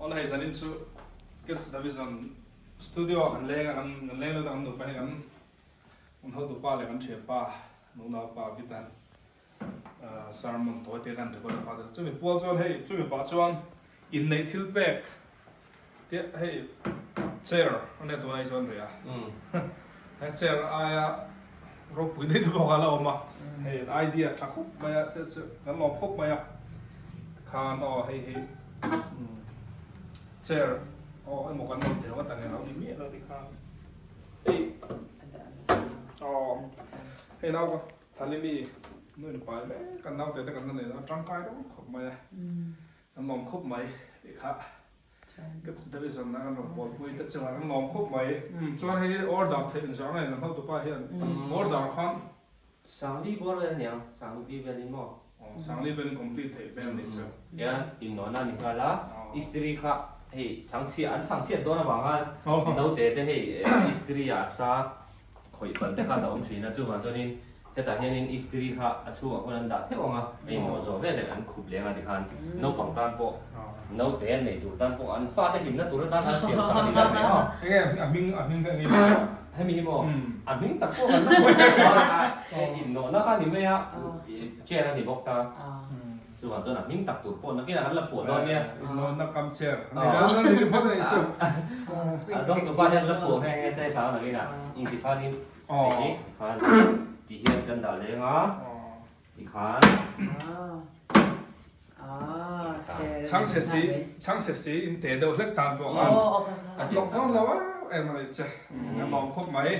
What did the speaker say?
Awle hei zanin chu Kids Division Studio ah kan leng a, kan kan leng lut a kan nupa hi kan kan hotupa leh kan thianpa nunaupa Vitan sermon tawi te kan record a fate chumi pual chuan hei chumi pah chuan inneih thil pek te hei chair a nia tunah hi chuan rih a he chair aia ropui daih te bawk a la awm a hei idea tha khawp mai a che chu kan lawm khawp mai a khan aw hei hi chair aw emaw kan lo tel ngawt ang e lo ni miah lo tikhan hei aw hei nau ka. Thalimi nu in pai mek kan naute te kan la nei a tangkai deuh khawp mai a kan lawm khawp mai tih kha Kids Division a kan rawn pawlpui te chungah kan lawm khawp mai chuan hei order theih ang zawng a kan hotupa hian order khan Sangli bawr vel aniang Sangli vel in maw? Aw Sangli vel in complete theih vel nih chu. Hian innawn a ni nghal a istiri kha hei chhangchhiah an chhangchhiat dawn avanga naute te hei istiri ah sa Khawih palh te khan a awm thin a, chuvang chuanin hetah hianin istiri kha a chhungah khawn an dah theuh ang a, a inhnawh zawh veleh an khup leng a tikhan naupang tan pawh naute an nei tur tan pawh an fate hlimna tur atan an siam sak a ni ber mai a. Enge a hming a hming kha enge ni maw? Hemi hi maw? A hming tak pawh kan la sawi lo a, inhnawhna kha a ni mai a, chair a ni bawk ta. Chuvang chuan a hming tak tur pawh nakinah kan la phuah dawn nia. Inlawnna kam chair a ni dawn a ni phawt a nih chu. A zawng tupa hian la phuah nghe nghe se tha nakinah tikhanin hei hi tikhan ti hian kan dah leng a tikhan. Chhangchhe si chhangchhe si in te deuh hlek tan pawh khan a hlawk dawn lo em em a nih che a lawm khawp mai.